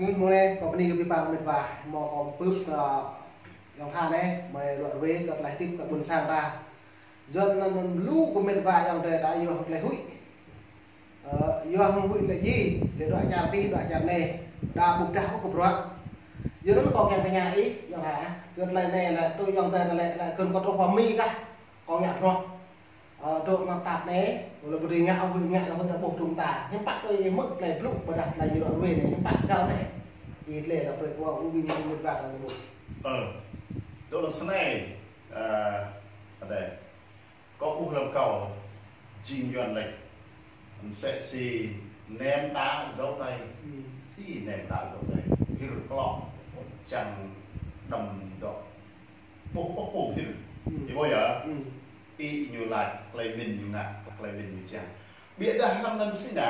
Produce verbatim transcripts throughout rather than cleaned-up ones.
Mơ̆ng anai, kâo bơni kơ ƀing ƀing met wa, hmâo kâo pơpŭ, ơ, ayŏng tha anai, mơi ruă ruê kơ tơlơi hơdip kơ ƀôn sang ta. Yua anŭn lu kơ met wa ayŏng adơi ta yua hăng tơlơi huĭ. Ơ, yua hăng huĭ tơlơi djai, tơlơi dŏ čar adih, dŏ čar anai, ta ƀu dah ôh kơ bruă. Yua anŭn kâo kiăng tơña ih, ayŏng tha, kơ tơlơi anai lĕ, tui ayŏng adơi ta lĕ, lĕ kơ kâo truh pơ Mi kah, kâo ngă bruă. Ơ, dŏ mă tap anai, wơ̆t lĕ ƀu dưi ngă, huĭ ngă, huĭ ta ƀuh dŭm ta. Hiư̆m pă tui ih hmư̆ tơlơi blŭ, ƀôdah tơlơi ñu ruă ruê anai, hiư̆m pă găl anai. Ih tơlơi ta brơi kơ ƀing ƀing met wa ta anai ƀuh. Ơ, dŏ lŏn snei, ơ, adai. Kâo ƀuh lăm kâo, jing Yuan laĭ. Msĕ si nem đá dấu tay. Hmm. Si nem đá dấu tay. Hil klŏk, čang đăm dŏ. Ƀuh, ƀuh, ƀuh, hil. Hmm. Ih ƀuh yơh? Hmm. Ih ñu laĭ, tơlơi mĭn ñu ngă, tơlơi mĭn ñu čang. Ƀiădah hlăm anŭn si ngă,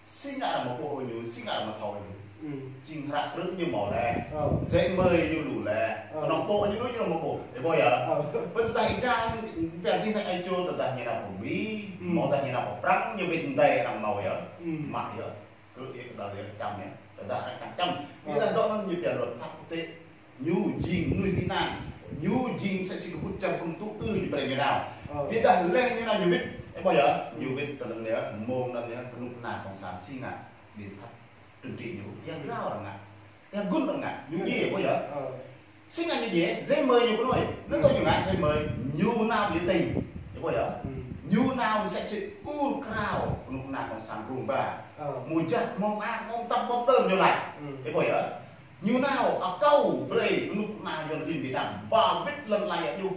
si ngă arăng mă ƀuh ñu, si ngă arăng mă thâo ñu. Hmm. Jing hră krư̆ ñu hmâo lĕ. Ơ. Giấy mời ñu lu lĕ. Ơ. Kơnơ̆ng pô ñu đuaĭ ñu mă ƀuh. Ih ƀuh yơh? Ơ. Ƀơi tơdah ih dra, ƀiă tih anai ai čô tơdah ñu nao pơ Mi, hmm, hmâo tơdah ñu nao pơ Prăng, ñu wĭt mơdai arăng hmâo yơh. Hmm. Mă yơh. Krư̆ yơh, kơdăl yơh, čăm yơh. Tơdah arăng čăm čăm. Ơ. Ƀiădah dŏ anŭn ñu pia luật pháp quốc tế. Ñu jing mơnuih Việt Nam. Ñu jing msĕ si kơƀut čar gŭm tŭ ư ñu brơi ñu nao. Ơ. Ƀiădah leh ñu nao ñu wĭt. Ih ƀuh yơh, ñu wĭt kơnơ̆ng anai, mơ̆ng anŭn anai, kơnuk kơna cộng sản si ngă biện pháp trừng trị ñu. Yang rao arăng ngă. Yang gŭn arăng ngă. Ñu djai, ih ƀuh yơh. Ơ. Si ngă ñu djai, giấy mời ñu kơnoi. Anŭn tui ñu ngă giấy mời, ñu nao biểu tình. Ih ƀuh yơh. Hmm. Ñu nao msĕ si ur krao, kơnuk kơna cộng sản rŭng ba. Ơ. Mơ̆ng jah, mơ̆ng mơak, mơ̆ng tăp, mơ̆ng đơm ñu laĭ. Hmm. Ih ƀuh yơh. Ñu nao akâo brơi kơnuk kơna Yuan klin Việt Nam ba wĭt lŏn tơlơi yua.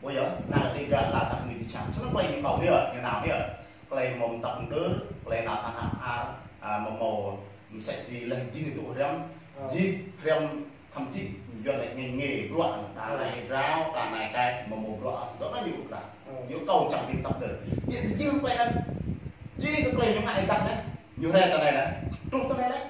Ƀuh yơh, nao kơ Dega la tăp mơnuih čang. Snăn tơlơi ñu akâo anai, ñu nao anai. Tơlơi mơ̆ng tăp mơ̆ng đơr, tơlơi nao sang hăp ar, a, mơ̆ng mơ̆ng msĕ si leh jing tŭ hriăm, ơ, jing hriăm thậm chí Yuan laĭ ngă ngă bruă, ta nao rao, ta nao kai, mơ̆ng mơ̆ng bruă, dŏ anai ñu akâo. Ơ. Ñu akâo čang tim tăp đơr. Ƀiădah jing tơlơi anŭn, jing tơlơi ñu ngă ih dah leh, ñu rai ta anai leh, truh ta anai leh.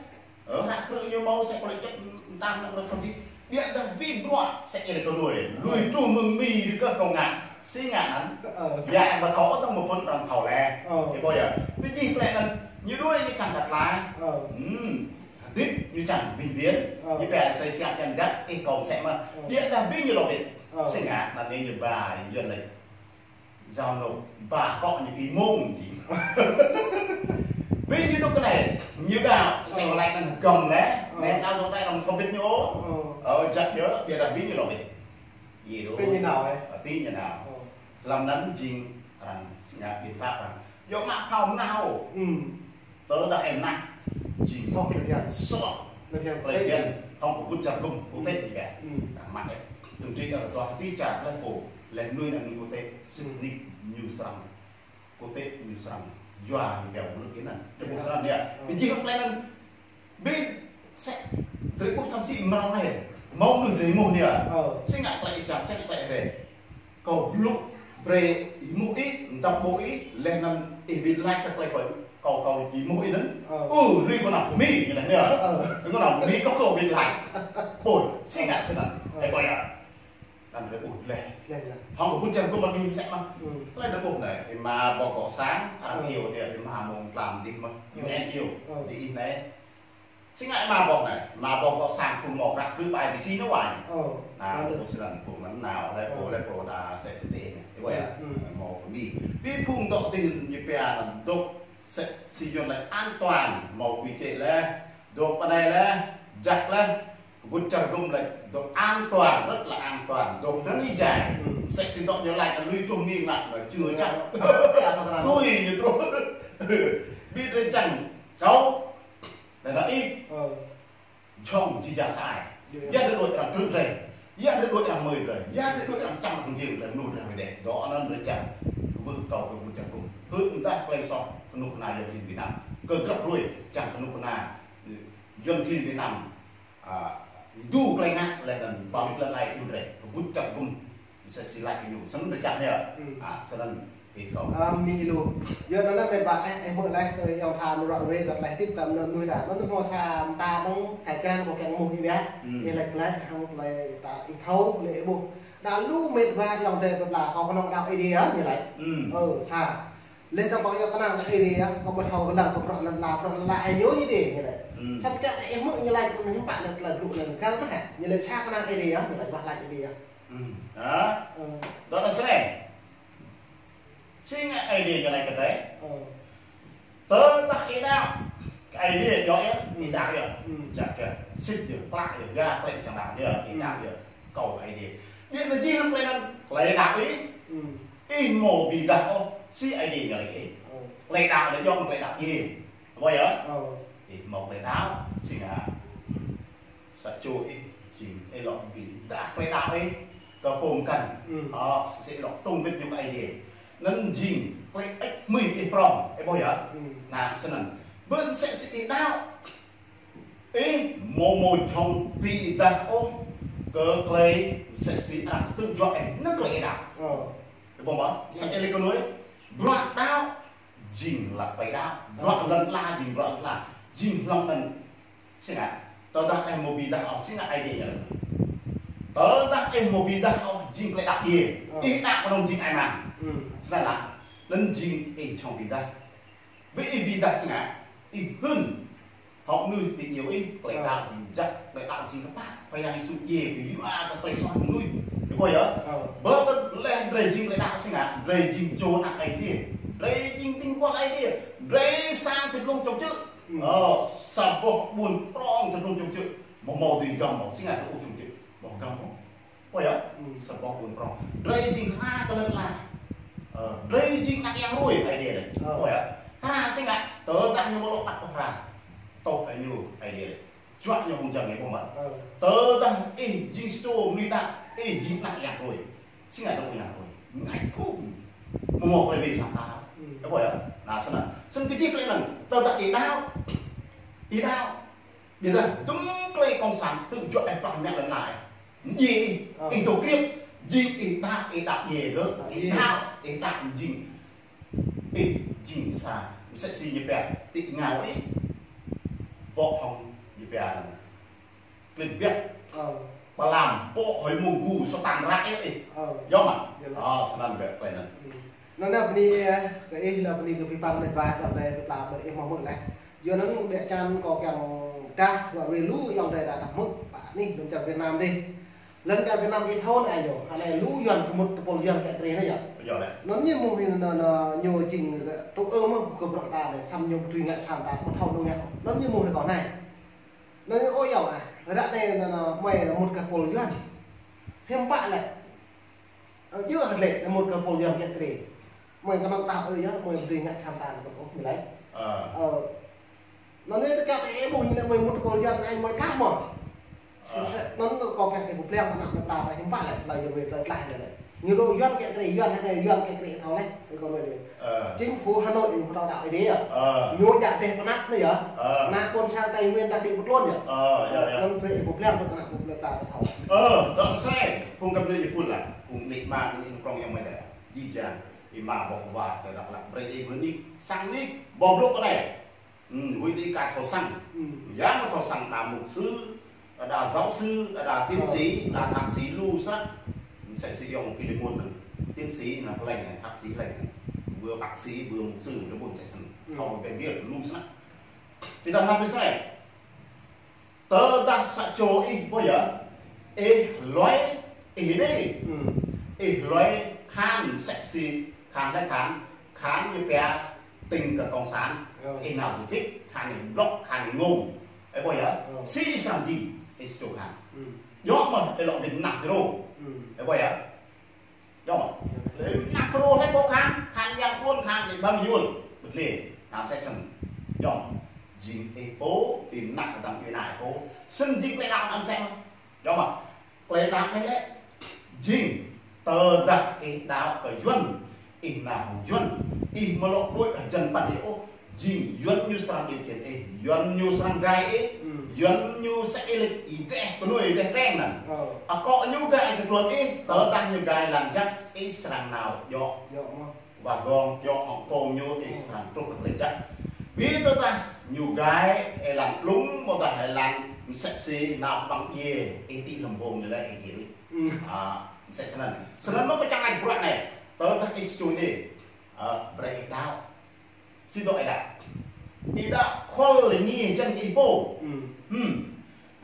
Ơ, hră krư̆ ñu hmâo sĕ kơ lĕ čăp tam lăm lăm thâm đi. Ƀiădah ƀing bruă sĕ ih lĕ kơ lui. Lui truh mơ̆ng Mi đi kơ kâo ngă. Si ngă anŭn. Ơ. Yua mă thâo ôh tơ̆ng mơ̆ phŭn arăng thâo leh. Ơ. Ih ƀuh yơh. Ƀu djơ̆ tơlơi anŭn. Ñu đuaĭ ñu čang kơ tơlơi. Ơ. Hmm. Hơdip ñu čang vĩnh viễn. Ơ. Ñu pia sĕ siap čang jăk. Ih kâo sĕ mơ̆. Ơ. Ƀiădah ƀing ñu lŏ wĭt. Ơ. Si ngă anŭn ñu ba Yuan laĭ. Giao nộp ba akŏ ñu ƀu mơ̆ng jing. Ƀing ñu tŭ kơ anai, ñu đaŏ, sĕ kơ laĭ anŭn hơgŏm leh, nem đaŏ dŏ tai arăng thâo ƀĭt ñu ôh. Ơ, jăk yơh, ƀiădah ƀing ñu lŏ wĭt. Ih đôč. Ƀing ñu nao, ơ. Ƀing ñu nao. Ơ. Hlăm anŭn jing arăng ngă biện pháp arăng. Yua mă phao mơnao. Hmm. Tơdah ih mơnah, jing soh lĕ phiăn. Soh. Lĕ phiăn. Lĕ phiăn. Hŏng kơƀut čar gŭm, quốc tế ñu pia. Hmm. Arăng mă ih. Tơdơi arăng tuah kơ ti čar lĕ pô, lĕ mơnuih anŭn mơnuih quốc tế, sĭt nik ñu srăng. Quốc tế ñu srăng. Yua ñu pia mơnuih kơ anŭn. Tơƀuh srăng yơh. Hmm. Ƀing jing hŏng tơlơi anŭn. Ƀing sĕ, drơi ƀuh thậm chí mrâo anai. Mơ̆ng anŭn drơi ƀuh anai. Ơ. Si ngă tơlơi ih čang, si ngă tơlơi ih rai. Kâo blŭ brơi ih mơ̆ng ih, mơ̆ng tăp ƀô̆ ih, leh anŭn ih wĭt laĭ kơ tơlơi kâo, kâo, kâo či mơ̆ng ih anŭn. Ơ. Ơ, lui kâo nao pơ Mi, ñu laĭ anai. Ơ. Kâo nao pơ Mi kâo, kâo wĭt laĭ. Ƀô̆, si ngă snăn. Ơ. Ih ƀuh yơh. Anŭn drơi ƀuh leh. Leh, leh. Hŏng kơƀut čar gŭm mơ̆n ñu sĕ mơ̆. Hmm. Tơlơi drơi ƀuh anai, ih mă boh gŏ sang, arăng, ơ, iâu anai, ih mă mơ̆ng tlam dih mơ̆. Ơ. U N iâu, ơ, dih ih anai. Si ngă ih mă boh anai, ih mă boh gŏ sang phung mơ̆ hră krư̆ ƀai di si nao wai. Ơ. Anŭn, ơ, ƀuh snăn phung mơ̆n nao, lĕ pô, ơ, lĕ pô đa sĕ sĕ tê anai. Ih ƀuh yơh? Ơ. Mơ̆ pơ Mi. Ƀing phung dŏ tih ñu pia anŭn dŏ sĕ si Yuan laĭ an toàn, mơ̆ quy chế lĕ. Dŏ pơ anai lĕ, jăk lĕ. Kơƀut čar gŭm laĭ dŏ an toàn, rất là an toàn. Dŏ anŭn ih jai. Hmm. Sĕ si dŏ ñu laĭ kơ lui truh Mi ngă, ngă čư̆ čăk. Ơ, ơ. Sui ñu truh. Ƀiădah čang kâo. Lĕ anŭn ih. Ơ. Čŏng či jang sa ai. Yơh, yơh. Yua drơi đuaĭ arăng krư̆ drơi. Yua drơi đuaĭ arăng mơi drơi. Yua drơi đuaĭ arăng čang arăng jing drơi mơnuih drơi wơ̆t dêh. Dŏ anŭn drơi čang. Kơ ƀuh kâo kơƀut čar gŭm. Hư̆ mơdah tơlơi soh kơnuk kơna Yuan klin Việt Nam. Kơ grăp hruê čang kơnuk kơna, ơ, Yuan klin Việt Nam. A, ih dŏ tơlơi ngă leh anŭn ba wĭt lŏn tơlơi iâu drơi. Kơƀut čar gŭm. Msĕ si laĭ kơ ñu. Snăn drơi čang anai. Hmm. A, snăn. Ih kâo. A, Mi lu. Yua anŭn met wa, ơ, ơ, mơ̆ leh, ơ, ayŏng tha mơ̆ ruă ruê, kơ tơlơi hơdip kơ mơnuih ta. Anŭn mơ̆ sa mơta mơ̆ng, thai kơ mơ̆ kiăng mơ̆ng ih biă. Hmm. Ih laĭ glaĭ, hăng tơlơi ta ih thâo, lĕ ƀuh. Đa lu met wa ayŏng adơi kơ pla, kâo kơnơ̆ng đaŏ ih dih yơh, ñu laĭ. Hmm. Ơ, sa. Lĕ tơpă yơh kơnang Ơi Adai yơh, kâo ƀu thâo kơnang kơ bruă lăn ala, bruă lăn ala ai ñu ñu dih ñu lĕ. Hmm. Samơ̆ kơ ih mơ̆ ñu laĭ kơ ih pă lĕ tơlơi blŭ lăn kal mơ̆ hă. Ñu lĕ sa kơnang Ơi Adai yơh, ñu laĭ wah laĭ Ơi Adai yơh. Hmm. Hă? Hmm. Dŏ ta sreh. Si ngă Ơi Adai ñu laĭ kơ drơi. Hmm. Tơdah ih đaŏ kơ Ơi Adai yơh, ih đaŏ yơh. Hmm. Čă kơ, sĭt yơh, klă yơh, gah tơlơi čang đaŏ yơh, ih đaŏ yơh. Kâo Ơi Adai. Ƀiă tơdah jing hăng tơlơi anŭn, tơlơi đaŏ ih. Hmm. Ih hmâo bi dah ôh, si Ơi Adai ñu laĭ ih. Hmm. Tơlơi đaŏ lĕ yơh, tơlơi đaŏ ih. Ƀuh yơh? Hmm. Ih hmâo tơlơi đaŏ, si ngă. Sa čô ih, jing ih lŏ bi dah tơlơi đaŏ ih. Kơ pô mơkăn. Hmm. Ơ, si ih lŏ tŭng wĭt ñu kơ Ơi Adai. Anŭn jing, tơlơi ĕč mơi ih prŏng, ih ƀuh yơh? Hmm. Anŭn, snăn. Ƀơi mơsĕ si ih đaŏ. Ih hmâo hmâo jhŏng bi dah ôh kơ tơlơi mơsĕ si arăng tŭ juă ih, anŭn tơlơi ih đaŏ. Ơ. Ih ƀuh mơ̆? Mơsĕ ih lĕ kơ nuih. Bruă đaŏ jing lĕ tơlơi đaŏ. Ơ. Bruă lăn ala jing bruă lăn ala. Jing hlŏng anŭn. Si ngă. Tơdah ih hmâo bi dah ôh, si ngă Ơi Adai ñu laĭ. Tơdah ih hmâo bi dah ôh, jing tơlơi đaŏ ih. Ơ. Ih đaŏ kơnơ̆ng jing ai mang. Hmm. Snăn lah. Anŭn jing ih jhŏng bi dah. Ƀơi ih bi dah si ngă, ih hưn. Hŏk mơnuih ti iêu ih, tơlơi đaŏ jing jăk, tơlơi đaŏ jing kơpă. Khua Yang Yêsu djai kơ yua kơ tơlơi soh mơnuih. Ih ƀuh yơh? Ơ. Ƀơi tơlơi drơi jing tơlơi đaŏ si ngă, drơi jing čô ană Ơi Adai. Drơi jing ding buăl Ơi Adai. Drơi sang tơdlông čŏng čư̆. Hmm. Ơ, sa boh ƀuôn prŏng tơdlông čŏng čư̆. Hmâo hmâo dưi găm ƀu si ngă tơdlông čŏng čư̆. Ƀu găm ƀu. Ƀuh yơh? Hmm. Sa boh ƀuôn prŏng. Drơi jing hra kơ lăn ala. Ơ, drơi jing ană yang hruê Ơi Adai lĕ. Ơ. Ƀuh yơh? Hra si ngă, tơdah ñu ƀu lŏ păt ôh hra. Tŏh ai ñu Ơi Adai lĕ. Juă ñu hông jang ih ƀuh mơ̆. Ơ. Tơdah ih jing sa čô mơnuih đaŏ, ih jing ană yang hruê. Si ngă dŏ yang hruê. Ngă phung. Hmâo hmâo tơlơi wai sang ta. Hmm. Ih ƀuh yơh? Anŭn snăn. Snăn kơ jih tơlơi anŭn. Tơdah ih đaŏ. Ih đaŏ. Ƀiă dah, dŭm tơlơi kông sản tŭ juă ih plah mă lăn ala. Mơ̆ ih, ơ, ih dŏ kriăp, jing ih đaŏ, ih đaŏ djai gơ̆, ih đaŏ, ih đaŏ jing. Ih jing sa, mơsĕ si ñu pia, ti ngao ih, bŏ hŏng ñu pia, klĭt biăk. Ơ. Balaam, bŏ hơi mông gu, Sôtan ră ih. Ơ. Yơh mơ̆? Yơh lah. Ơ, snăn biăk tơlơi anŭn. Hmm. Anŭn anai bơni, ơ, kơ ih, anŭn bơni kơ abih bang mĕt wa, dŏ anai, kơ pla, ƀơi ih hmâo hmư̆ leh. Yua anŭn ƀiă čan kâo kiăng dah, dua rui lu ayŏng adơi ta tah hmư̆, pă anih, lŏn čar Việt Nam dih. Lŏn čar Việt Nam ih thâo anai yơh, hơnai lu Yuan kơ mŭt tơpul Yuan kĕ tre anai yơh. Yơh lĕ. Anŭn ñu mơ̆ anai, anai, anai, ñu jing tŭ ư mơ̆ kơ bruă ta anai, săm ñu ƀu tui ngă săn ta, ƀu thâo anŭn ngă. Anŭn ñu mơ̆ anai kâo anai. Anŭn ñu ơi ayŏng ah, ră anai, anai, anai, mơi mŭt kơ tơpul Yuan. Hiư̆m pă lĕ. Ơ, djơ̆ hơget lĕ, anai mŭt kơ tơpul Yuan kĕ tre. Mơi kơnơ̆ng đaŏ ơ yơh, mơi ƀu dưi ngă săn ta anŭn ôh ñu laĭ. Ơ. Ơ. Anŭn anai tơkă ih ƀuh ñu anai mơi mŭt tơpul Yuan anai mơi kah mơ̆. Ơ. Snăn kâo kiăng ih pơblang kơ ană mơta ta hiư̆m pă lĕ, tơlơi Yuan wai tơlơi tlaih anai lĕ. Ñu dŏ Yuan kĕ tre, Yuan anai, Yuan kĕ tre thâo lĕ, ih kâo laĭ. Ơ. Chính phủ Hà Nội ñu pơtô đaŏ Ơi Adai yơh. Ơ. Ñu djă dêh pơnăp anai yơh. Ơ. Ană ƀôn sang Tây Nguyên ta dêh pơtluôn yơh. Ơ, yơh, yơh. Anŭn brơi ih pơblang kơ ană mơta ta thâo. Ơ, dŏ sĕ, phung găp djuê ih pul lah, phung amĭ ama, amĭ ama prŏng ayŏng amai adơi. Jih jang, ih ma boh wa, tơdah lăp brơi ih mơ̆ nik, sang nik, boh blŏk kơ anai. Hmm, huĭ ti ka thâo sang. Hmm. Yang mơ̆ thâo sang đa mục sư, đa giáo sư, đa tiến sĩ, đa thạc sĩ lu snăk. Mơsĕ si ayŏng Philemon anŭn. Tiến sĩ anŭn lĕ, thạc sĩ lĕ. Vừa bác sĩ, vừa mục sư, lu ƀuh mơsĕ snăn. Hmm. Thâo ƀuh biă lu snăk. Ƀiă dah anŭn tui snei. Tơdah sa čô ih ƀuh yơh, ih lui ih anai. Hmm. Ih lui khăn mơsĕ si khăn lĕ khăn, khăn ñu pia tỉnh kơ cộng sản. Ơ. Ih nao du lịch, khăn ñu blŏk, khăn ñu ngông. Ih ƀuh yơh, ơ, si săn jing, ih sa čô khăn. Hmm. Yua mơ̆ ih lŏ wĭt mơnah Fulro. Hmm. Ih ƀuh yơh. Yơh mơ̆. Lĕ mơnah Fulro lĕ pô khăn, khăn yang ƀuôn khăn lĕ ƀăng yul. Bơtli. Anăm sĕ săn. Yơh mơ̆. Jing ih pô, ƀing mơnah kơdang ih nao pô. Săn jing tơlơi đaŏ anăm sĕ mơ̆. Yơh mơ̆. Tơlơi đaŏ anai lĕ. Jing. Tơdah ih đaŏ kơ Yuan. Ih nao hăng Yuan. Ih mơ̆ lŏ đuaĭ hơjăn păn ih ôh. Jing Yuan ñu srăng điều khiển ih, Yuan ñu srăng gai ih, hmm, Yuan ñu sĕ ih lĕ ih dêh kơnuih ih dêh teng anŭn. Ơ. Akŏ ñu gai ih tơdron ih, tơdah ñu gai lăn jăk, ih srăng nao djŏ. Djŏ mơ̆. Wagon, djŏ hŏng kông ñu, ih, hmm, srăng truh kơ tơlơi jăk. Ƀiă tơdah ñu gai ih lăn plŭng, ƀôdah ih lăn mơsĕ si nao ƀăng djai, ih ti lăm wông ñu lĕ ih djai. Hmm. Ơ, mơsĕ snăn. Snăn mơ̆ kâo čang laĭ bruă anai. Tơdah ih sa čô anai. Ơ, brơi ih đaŏ. Sĭt dŏ ih đaŏ. Ih đaŏ khŏl lĕ ngiê jăn ih pô. Hmm. Hmm.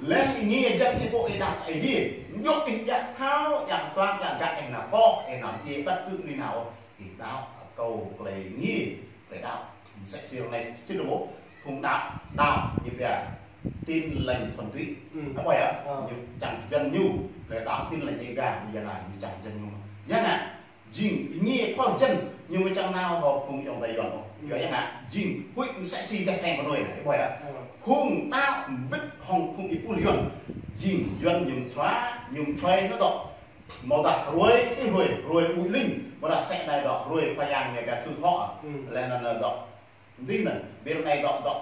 Lĕ ngiê jăn ih pô ih đaŏ Aê Diê. Djŏ ih djă thâo, djă tuang, djă găk ih nao koh, ih nao djiê bất cứ nơi nào. Ih đaŏ, kâo klei ngiê, klei đaŏ. Msĕ si ră anai sĭt dŏ ƀuh. Phung đaŏ, đaŏ, ñu pia Tin Lành Thuần Túy. Hmm. Apa ya? Ơ. Ñu čang jăn ñu, lĕ đaŏ Tin Lành Đêga, ñu jăn ñu čang jăn ñu. Yang ngă, jing, ngiê khŏl jăn, ñu mơ̆ čang nao hŏ phung ayŏng adơi Yuan ôh. Yua yang ngă, jing, huĭ msĕ si teh teng kơ nui, ih ƀuh yơh. Phung đaŏ mbĭt hŏng phung ih pul Yuan. Jing, Yuan ñu mơčua, ñu mơčua nao dŏ. Mơ̆ dah hruê, ih hruê, hruê ƀui ling, mơ̆ dah sĕ anai dŏ, hruê Khua Yang ñu gah thưn hŏ. Lĕ anŭn dŏ. Dih anŭn, ƀơi anai dŏ, dŏ,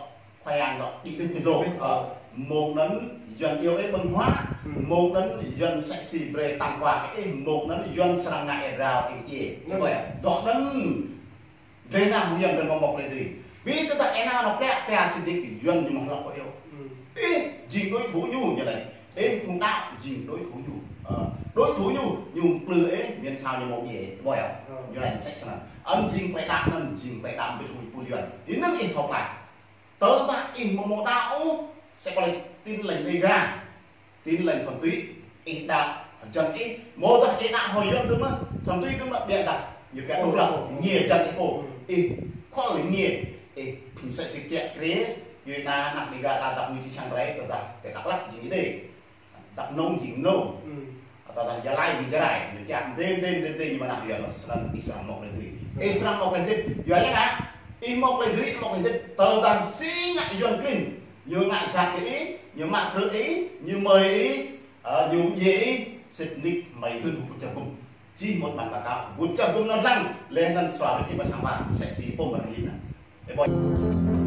Khua Yang dŏ, đĭ đĭ đĭ lô. Ơ, mông anŭn Yuan iâu ih ƀơ̆ng huă, mông anŭn Yuan msĕ si brơi tang kua kơ ih, mông anŭn Yuan srăng ngă ih rao ih djiê. Dŏ anŭn, drơi nao hăng Yuan drơi mơ̆ mơ̆ klei dih. Ƀu tơdah ih nao nao plĕ, plĕ sĭt nik Yuan ñu mơ̆ hlăp kơ ih. Ih, jing đối thủ ñu, ñu laĭ. Ê, phung đaŏ jing đối thủ ñu. Ơ, đối thủ ñu, ñu plư ê, miền sao ñu mơ̆ djiê, ƀuh yơh. Ñu laĭ msĕ snăn. Anŭn jing klei đaŏ, anŭn jing klei đaŏ mbĭt hăng pul Yuan. Ih nơ̆ng ih thâo klă. Tơdah ih mơ̆ mơ̆ đaŏ, sĕ klei Tin Lành Đêga, Tin Lành Thuần Túy, ih đaŏ, jăn ih, mơ̆ dah ih đaŏ hŏ Yuan dơ̆ng mơ̆, Thuần Túy dơ̆ng mơ̆, ƀiă dah, ñu pia độc lập, ngiê jăn ih pô, ih khŏl ngiê, ih msĕ si kiă kriê, yua ană Đêga đa dăp mui či čang brơi, tơdah, tơdah Dak Lak jing ih đê. Dak Nông jing Nông. Tơdah Gia Lai jing Gia Lai. Ñu kiăng dê, dê, dê, dê, ñu mơnah Yuan, snăn ih srăng mơ̆ klei dih. Ih srăng mơ̆ klei dih. Yua yang ngă, ih mơ̆ klei dih, mơ̆ klei dih. Tơdah si ngă Yuan klin. Ñu ngă jhat kơ ih, ñu mă krư̆ ih, ñu mơi ih, ơ, ñu mdjiê ih, sĭt nik mơi hưn hŏ put čar gŭm. Čih mŭt mă kơ kâo, put čar gŭm anŭn lăng, leh anŭn sua rơkĭ mă sang ƀar, msĕ si pô mơrơlin anŭn. Ê ƀuh.